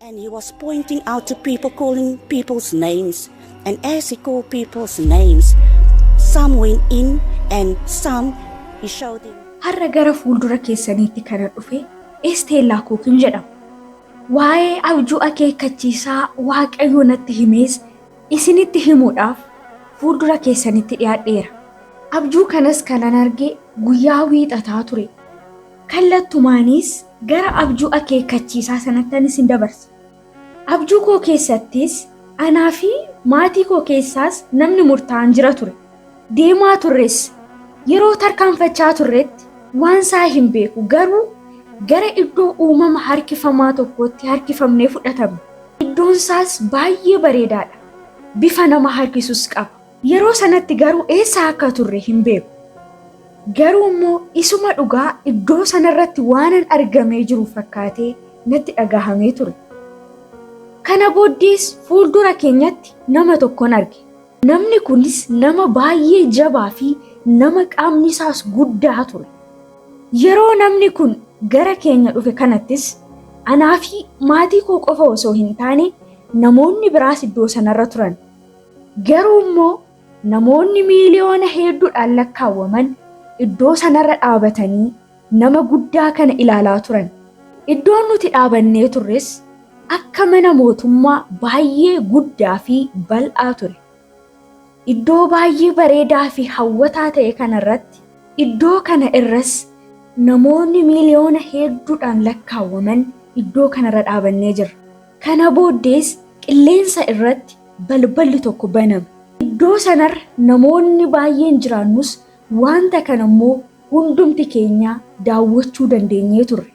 And he was pointing out to people, calling people's names. And as he called people's names, some went in and some he showed them. Har'a gara fuuldura keessaniitti kana dhufe Esteellaa Kuukin jedhama. Waa'ee abjuu akeekkachiisaa Waaqayyo natti himees isinitti himuudhaaf fuuldura keessanitti dhiyaadheera. Abjuu kanas kanan arge guyyaa Wiixataa ture. Kallattumaanis gara abjuu akeekkachiisaa sanattan isin dabarsa. Abjuu koo keessattis anaa fi maatii koo keessaas namni murtaa'an jira ture. Deemaa turres, yeroo tarkaanfachaa turretti waan isaa hin beeku, garuu gara iddoo uumama harkifamaa tokkotti harkifamnee fudhatamne. Iddoon isaas baay'ee bareedaadha. Bifa nama harkisus qaba. Yeroo sanatti garuu eessa akka turre hin beeku. Garuu immoo isuma dhugaa iddoo sanarratti waanan argamee jiru fakkaatee natti dhagahamee ture. Kana booddees fuuldura keenyatti nama tokkon arge. Namni kunis nama baay'ee jabaa fi nama qaamni isaas guddaa ture. Yeroo namni kun gara keenya dhufe kanattis anaa fi maatii koo qofa osoo hin taane namoonni biraas iddoo sanarra turan. Garuu immoo namoonni miiliyoona hedduudhaan lakkaawwaman iddoo sanarra dhaabatanii nama guddaa kana ilaalaa turan. Iddoon nuti dhaabannee turres akka mana mootummaa baay'ee guddaa fi bal'aa ture. Iddoo baay'ee bareedaa fi hawwataa ta'e kanarratti, iddoo kana irras namoonni miiliyoona hedduudhaan lakkaawwaman iddoo kanarra dhaabannee jirra. Kana booddees qilleensa irratti balballi tokko baname. Iddoo sanarra namoonni baay'een jiraannus, wanta kana immoo hundumti keenya daawwachuu dandeenyee turre.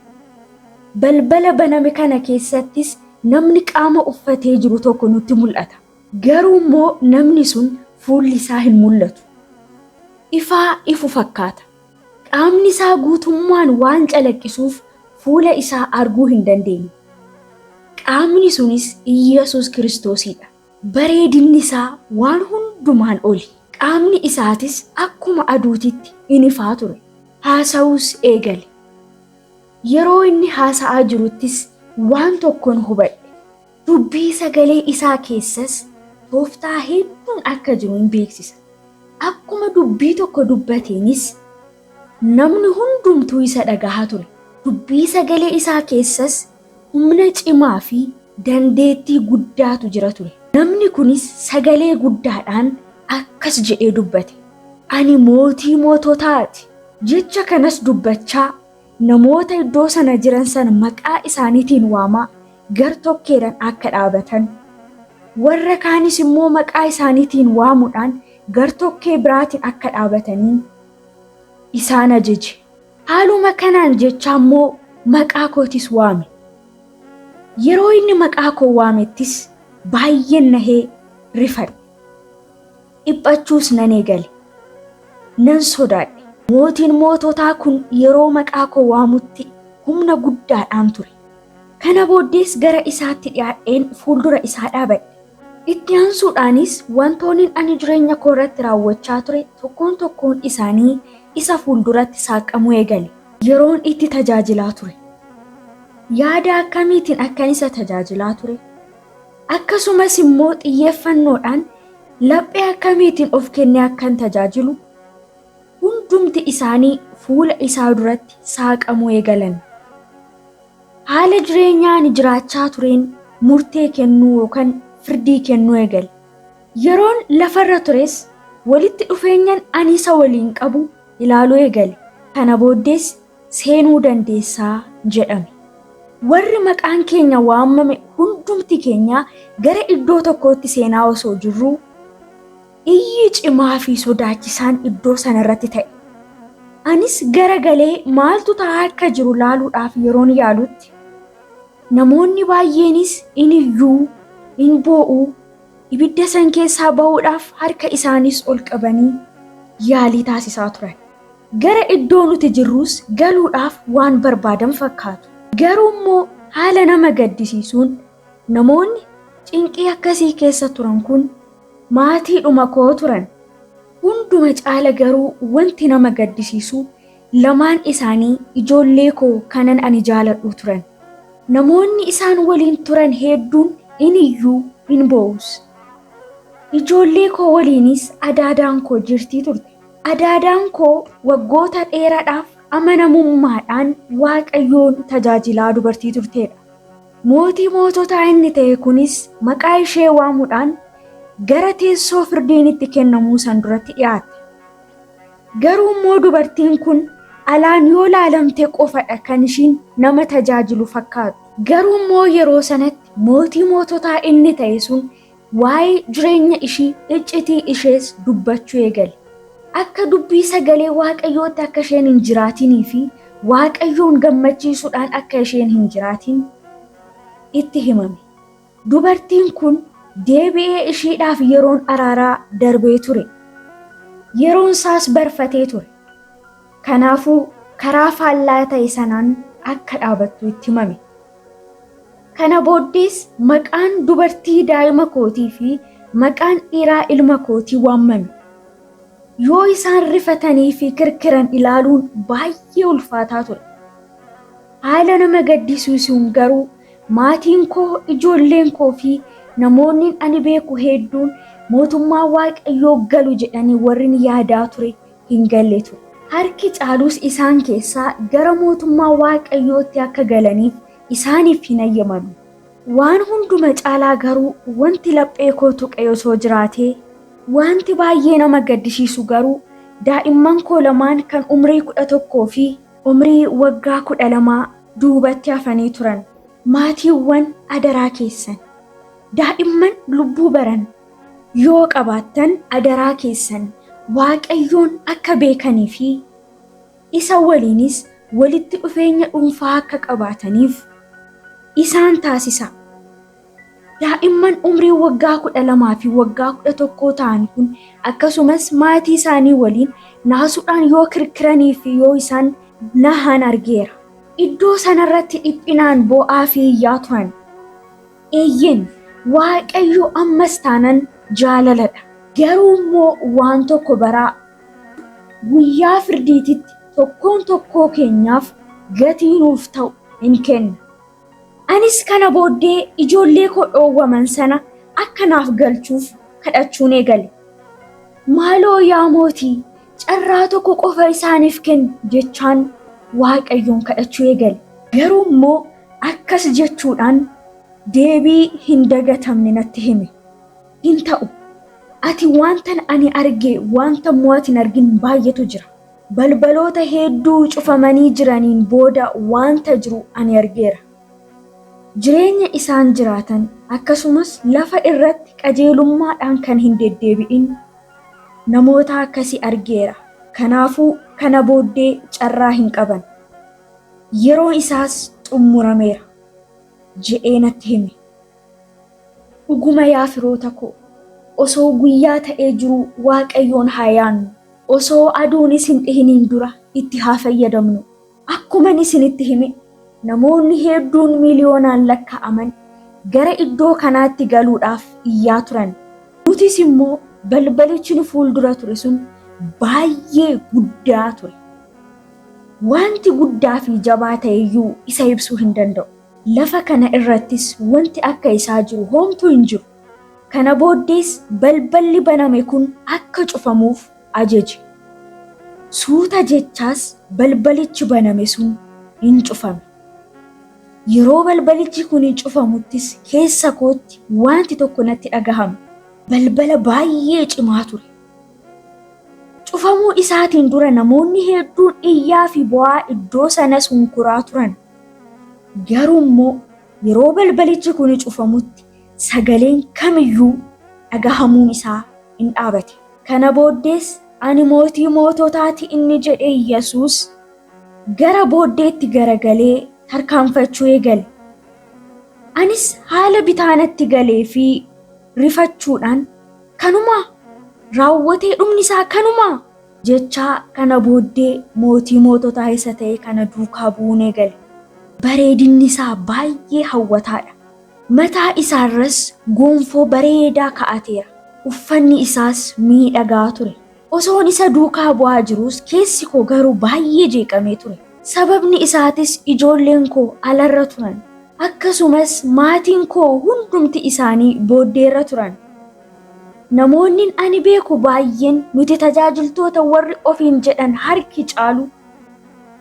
Balbala baname kana keessattis namni qaama uffatee jiru tokko nutti mul'ata. Garuu immoo namni sun fuulli isaa hin mul'atu. Ifaa ifu fakkaata. Qaamni isaa guutummaan waan calaqqisuuf fuula isaa arguu hin dandeenye. Qaamni sunis Iyyasuus Kiristoosidha. Bareedinni isaa waan hundumaan oli. Qaamni isaatis akkuma aduutitti in ifaa ture. Haasa'uus eegale. Yeroo inni haasa'aa jiruttis waan tokkon hubadhe. Dubbii sagalee isaa keessas tooftaa hedduun akka jiru hin beeksisa. Akkuma dubbii tokko dubbateenis namni hundumtuu isa dhagahaa ture. Dubbii sagalee isaa keessas humna cimaa fi dandeettii guddaatu jira ture. Namni kunis sagalee guddaadhaan akkas jedhee dubbate: "Ani mootii moototaati." Jecha kanas dubbachaa namoota iddoo sana jiran sana maqaa isaaniitiin waamaa gar tokkeedhaan akka dhaabatan, warra kaanis immoo maqaa isaaniitiin waamuudhaan gar tokkee biraatiin akka dhaabatanii isaan ajaje. Haaluma kanaan jecha immoo maqaa kootis waame. Yeroo inni maqaa koo waamettis baay'een nahee rifadhe. Dhiphachuus nan eegale. Nan sodaadhe. Mootiin moototaa kun yeroo maqaa koo waamutti humna guddaadhaan ture. Kana booddees gara isaatti dhiyaadheen fuuldura isaa dhaabadhe. Itti aansuudhaanis wantoonni ani jireenya koo irratti raawwachaa ture tokkoon tokkoon isaanii isa fuulduratti saaqamuu eegale. Yeroon itti tajaajilaa ture. Yaada akkamiitiin akkan isa tajaajilaa ture. Akkasumas immoo xiyyeeffannoodhaan laphee akkamiitiin of kennee akkan tajaajilu hundumti isaanii fuula isaa duratti saaqamuu eegalan. Haala jireenyaa ani jiraachaa tureen murtee kennuu yookaan firdii kennuu eegale. Yeroon lafarra tures walitti dhufeenyan ani isa waliin qabu ilaaluu eegale. Kana booddees "Seenuu dandeessaa" jedhame. Warri maqaan keenya waamame hundumti keenya gara iddoo tokkootti seenaa osoo jirruu iyyi cimaa fi sodaachisaan iddoo sanarratti ta'e. Anis garagalee maaltu ta'aa akka jiru laaluudhaaf yeroon yaalutti namoonni baay'eenis in iyyuu, in boo'uu, ibidda san keessaa ba'uudhaaf harka isaanis ol qabanii yaalii taasisaa turan. Gara iddoo nuti jirrus galuudhaaf waan barbaadan fakkaatu. Garuu immoo haala nama gaddisiisuun namoonni cinqii akkasii keessa turan kun maatiidhuma koo turan. Hunduma caala garuu wanti nama gaddisiisu lamaan isaanii ijoollee koo kanan ani jaaladhu turan. Namoonni isaan waliin turan hedduun in iyyuu in boo'us. Ijoollee koo waliinis adaadaan koo jirtii turte. Adaadaan koo waggoota dheeraadhaaf amanamummaadhaan Waaqayyoon tajaajilaa dubartii turteedha. Mootii moototaa inni ta'e kunis maqaa ishee waamuudhaan gara teessoo firdiin itti kennamuu san duratti dhiyaatte. Garuu immoo dubartiin kun alaan yoo laalamte qofadha kan ishiin nama tajaajilu fakkaatu. Garuu immoo yeroo sanatti mootii moototaa inni ta'e sun waa'ee jireenya ishii iccitii ishees dubbachuu eegale. Akka dubbii sagalee Waaqayyootti akka isheen hin jiraatinii fi Waaqayyoon gammachiisuudhaan akka isheen hin jiraatin itti himame. Dubartiin kun deebi'ee ishiidhaaf yeroon araaraa darbee ture. Yeroon isaas barfatee ture. Kanaafuu karaa faallaa ta'e sanaan akka dhaabattu itti himame. Kana booddees maqaan dubartii daa'ima kootii fi maqaan dhiiraa ilma kootii waamame. Yoo isaan rifatanii fi kirkiran ilaaluun baay'ee ulfaataa ture. Haala nama gaddisiisuun garuu maatiin koo, ijoolleen koo fi namoonni ani beeku hedduun mootummaa Waaqayyoo galu jedhanii warri yaadaa ture hin galle ture. Harki caalus isaan keessaa gara mootummaa Waaqayyootti akka galaniif isaaniif hin ayyamamne. Waan hunduma caalaa garuu wanti laphee koo tuqe osoo jiraatee, wanti baay'ee nama gaddisiisu garuu daa'imman koo lamaan kan umrii 11 fi umrii waggaa 12 duubatti hafanii turan. Maatiiwwan adaraa keessan, daa'imman lubbuu baran yoo qabaattan adaraa keessan Waaqayyoon akka beekanii fi isa waliinis walitti dhufeenya dhuunfaa akka qabaataniif isaan taasisa. Daa'imman umrii waggaa 12 fi waggaa 11 ta'an kun akkasumas maatii isaanii waliin naasuudhaan yoo kirkiranii fi yoo isaan nahan argeera. Iddoo sanarratti dhiphinaan boo'aa fi iyyaa turan. Eeyyeen, Waaqayyo ammas taanan jaalaladha. Garuu immoo waan tokko baraa, guyyaa firdiititti tokkoon tokkoo keenyaaf gatii nuuf ta'u in kenna. Anis kana booddee ijoollee koo dhoowwaman sana akka naaf galchuuf kadhachuun eegale. Maaloo yaa mootii, carraa tokko qofa isaaniif kenni jechaan Waaqayyoon kadhachuu eegale. Garuu immoo akkas jechuudhaan deebii hin dagatamne natti hime. Hin ta'u. Ati wantan ani arge wanta immoo ati hin argin baay'eetu jira. Balbaloota hedduu cufamanii jiraniin booda wanta jiru ani argeera. Jireenya isaan jiraatan akkasumas lafa irratti qajeelummaadhaan kan hin deddeebi'in namoota akkasii argeera. Kanaafuu kana booddee carraa hin qaban. Yeroon isaas xumurameera jedhee natti hime. Dhuguma yaa firoota koo, osoo guyyaa ta'ee jiruu Waaqayyoon haa yaannu. Osoo aduunis hin dhihiniin dura itti haa fayyadamnu. Akkuman isinitti hime namoonni hedduun miliyoonaan lakkaa'aman gara iddoo kanaatti galuudhaaf iyyaa turan. Nutis immoo balbalichi nu fuuldura ture sun baay'ee guddaa ture. Wanti guddaa fi jabaa ta'e iyyuu isa ibsuu hin danda'u. Lafa kana irrattis wanti akka isaa jiru homtuu hin jiru. Kana booddees balballi baname kun akka cufamuuf ajaje. Suuta jechaas balbalichi baname sun in cufame. Yeroo balbalichi kun cufamuttis keessa kootti wanti tokko natti dhagahame. Balbala baay'ee cimaa ture. Cufamuu isaatiin dura namoonni hedduun iyyaa fi bo'aa iddoo sanas hunkuraa turan. Garuu immoo yeroo balbalichi kun cufamutti sagaleen kamiyyuu dhagahamuun isaa in dhaabate. Kana booddees ani mootii moototaati inni jedhe Yesuus gara booddeetti garagalee tarkaanfachuu eegale. Anis haala bitaa natti galee fi rifachuudhaan kanumaa raawwatee dhumni isaa kanumaa jechaa kana booddee mootii moototaa isa ta'e kana duukaa bu'uun eegale. Bareedinni isaa baay'ee hawwataadha. Mataa isaarras gonfoo bareedaa kaa'ateera. Uffanni isaas miidhagaa ture. Osoon isa duukaa bu'aa jiruus keessi koo garuu baay'ee jeeqamee ture. Sababni isaatis ijoolleen koo alarra turan. Akkasumas maatiin koo hundumti isaanii booddeerra turan. Namoonni ani beeku baay'een nuti tajaajiltoota warri ofiin jedhan harki caalu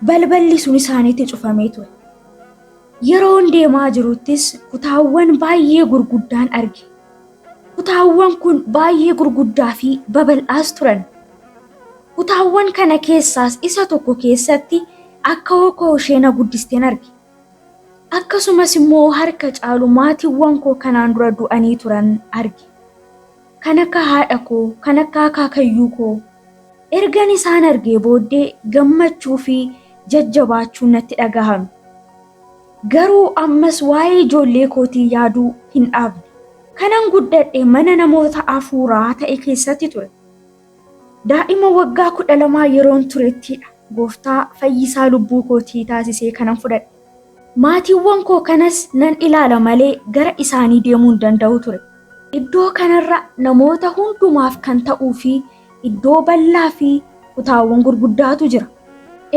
balballi sun isaaniitti cufamee ture. Yeroon deemaa jiruttis kutaawwan baay'ee gurguddaan arge. Kutaawwan kun baay'ee gurguddaa fi babal'aas turan. Kutaawwan kana keessaas isa tokko keessatti akka koo ishee na guddisteen arge. Akkasumas immoo harka caalu maatiiwwan koo kanaan dura du'anii turan arge. Kan akka haadha koo, kan akka akaakayyuu koo. Ergan isaan argee booddee gammachuu fi jajjabaachuun natti dhagahame. Garuu ammas waa'ee ijoollee kootii yaaduu hin dhaabne. Kanan guddadhe mana namoota hafuuraa ta'e keessatti ture. Daa'ima waggaa 12 yeroon turettidha. Gooftaa fayyisaa lubbuu kootii taasisee kanan fudhadhe. Maatiiwwan koo kanas nan ilaala malee gara isaanii deemuu hin danda'u ture. Iddoo kanarra namoota hundumaaf kan ta'uu fi iddoo bal'aa fi kutaawwan gurguddaatu jira.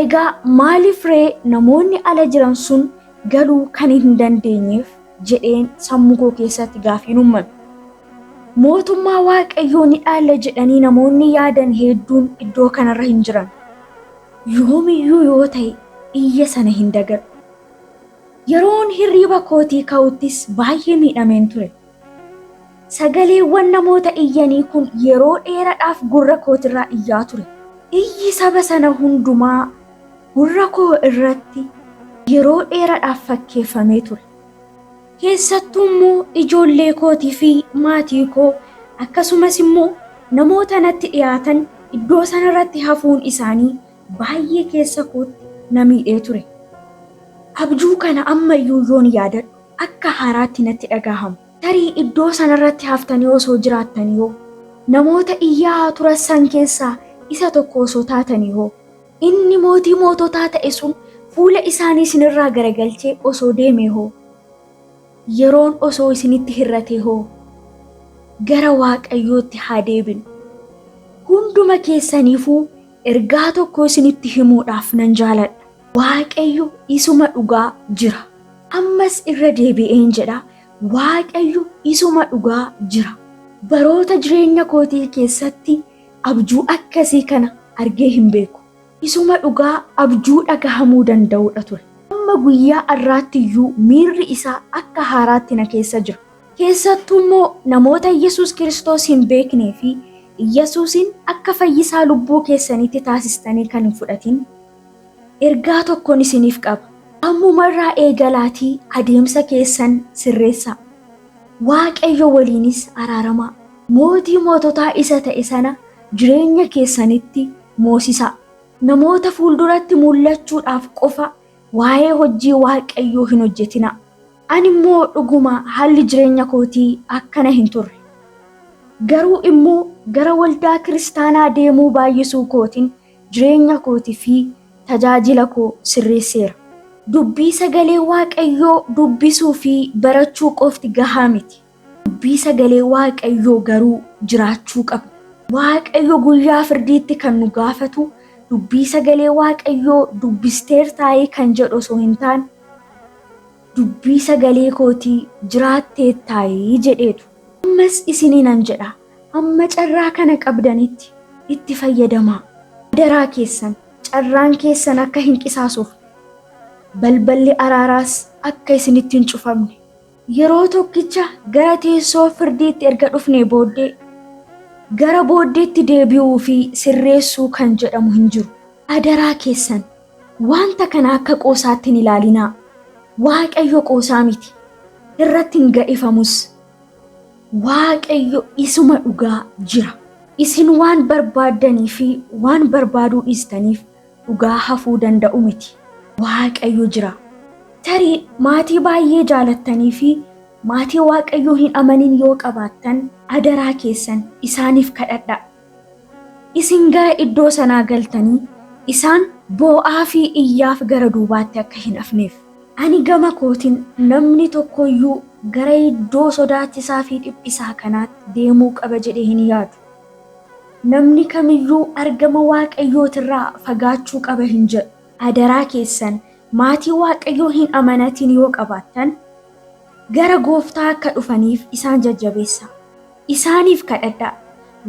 Egaa maaliif ree namoonni ala jiran sun galuu kan hin dandeenyeef jedheen sammuu koo keessatti gaafiin uumame. Mootummaa Waaqayyoo ni dhaalla jedhanii namoonni yaadan hedduun iddoo kanarra hin jiran. Yoomiyyuu yoo ta'e iyya sana hin dagadhu. Yeroon hirriba kootii ka'uttis baay'ee miidhameen ture. Sagaleewwan namoota iyyanii kun yeroo dheeraadhaaf gurra kootirraa iyyaa ture. Iyyi saba sana hundumaa gurra koo irratti yeroo dheeraadhaaf fakkeeffamee ture. Keessattuu immoo ijoollee kootii fi maatii koo akkasumas immoo namoota natti dhiyaatan iddoo sanarratti hafuun isaanii baay'ee keessa kootti na miidhee ture. Abjuu kana ammayyuu yoon yaadadhu akka haaraatti natti dhagahama. Tarii iddoo sanarratti haftanii osoo jiraattanii hoo? Namoota iyyaa turan san keessaa isa tokko osoo taatanii hoo? Inni mootii moototaa ta'e sun fuula isaanii isinirraa garagalchee osoo deeme hoo? Yeroon osoo isinitti hir'ate hoo? Gara Waaqayyootti haa deebinu. Hunduma keessaniifuu ergaa tokko isinitti himuudhaaf nan jaaladha. Waaqayyo isuma dhugaa jira. Ammas irra deebi'een jedha, Waaqayyo isuma dhugaa jira. Baroota jireenya kootii keessatti abjuu akkasii kana argee hin beeku. Isuma dhugaa abjuu dhagahamuu danda'udha ture. Amma guyyaa har'aatti iyyuu miirri isaa akka haaraatti na keessa jira. Keessattuu immoo namoota Yesuus Kiristoos hin beeknee fi Yesuusin akka fayyisaa lubbuu keessaniitti taasistanii kan hin fudhatin ergaa tokkoon isiniif qaba. Ammumarraa eegalaatii adeemsa keessan sirreessaa. Waaqayyo waliinis araaramaa. Mootii moototaa isa ta'e sana jireenya keessanitti moosisaa. Namoota fuulduratti mul'achuudhaaf qofa waa'ee hojii Waaqayyoo hin hojjetinaa. Ani immoo dhuguma haalli jireenya kootii akkana hin turre. Garuu immoo gara waldaa kiristaanaa deemuu baay'isuu kootiin jireenya kootii fi tajaajila koo sirreesseera. Dubbii sagalee Waaqayyoo dubbisuu fi barachuu qofti gahaa miti. Dubbii sagalee Waaqayyoo garuu jiraachuu qabna. Waaqayyo guyyaa firdiitti kan nu gaafatu dubbii sagalee Waaqayyoo dubbisteertaayii kan jedhu osoo hin taane dubbii sagalee kootii jiraatteettaayii jedheetu. Ammas isiniinan jedha, amma carraa kana qabdanitti itti fayyadamaa. Adaraa keessan carraan keessan akka hin qisaasuuf, balballi araaraas akka isinitti hin cufamne. Yeroo tokkicha gara teessoo firdiitti erga dhufnee booddee gara booddeetti deebi'uu fi sirreessuu kan jedhamu hin jiru. Adaraa keessan wanta kana akka qoosaatti hin ilaalinaa. Waaqayyo qoosaa miti. Irratti hin ga'ifamus. Waaqayyo isuma dhugaa jira. Isin waan barbaaddanii fi waan barbaaduu dhiistaniif dhugaa hafuu danda'u miti. Waaqayyo jira. Tarii maatii baay'ee jaalattanii fi maatii Waaqayyoo hin amanin yoo qabaattan adaraa keessan isaaniif kadhadhaa. Isin gara iddoo sanaa galtanii isaan boo'aa fi iyyaaf gara duubaatti akka hin hafneef. Ani gama kootiin namni tokkoyyuu gara iddoo sodaachisaa fi dhiphisaa kanaatti deemuu qaba jedhee hin yaadu. Namni kamiyyuu argama Waaqayyootirraa fagaachuu qaba hin jedhu. Adaraa keessan maatii Waaqayyoo hin amanatin yoo qabaattan gara gooftaa akka dhufaniif isaan jajjabeessaa. Isaaniif kadhadhaa.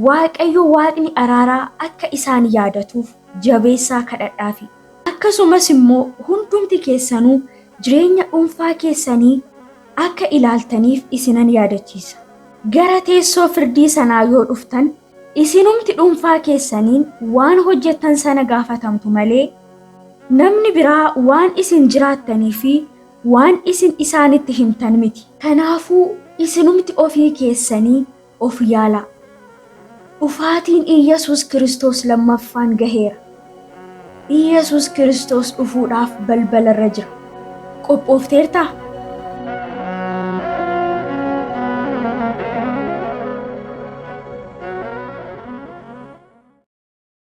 Waaqayyo Waaqni araaraa akka isaan yaadatuuf jabeessaa kadhadhaafi. Akkasumas immoo hundumti keessanuu jireenya dhuunfaa keessanii akka ilaaltaniif isinan yaadachiisa. Gara teessoo firdii sanaa yoo dhuftan isinumti dhuunfaa keessaniin waan hojjettan sana gaafatamtu malee namni biraa waan isin jiraattanii fi waan isin isaanitti himtan miti. Kanaafuu isinumti ofii keessanii of yaalaa. Dhufaatiin Iyyasuus Kiristoos lammaffaan gaheera. Iyyasuus Kiristoos dhufuudhaaf balbalarra jira. Qophoofteertaa?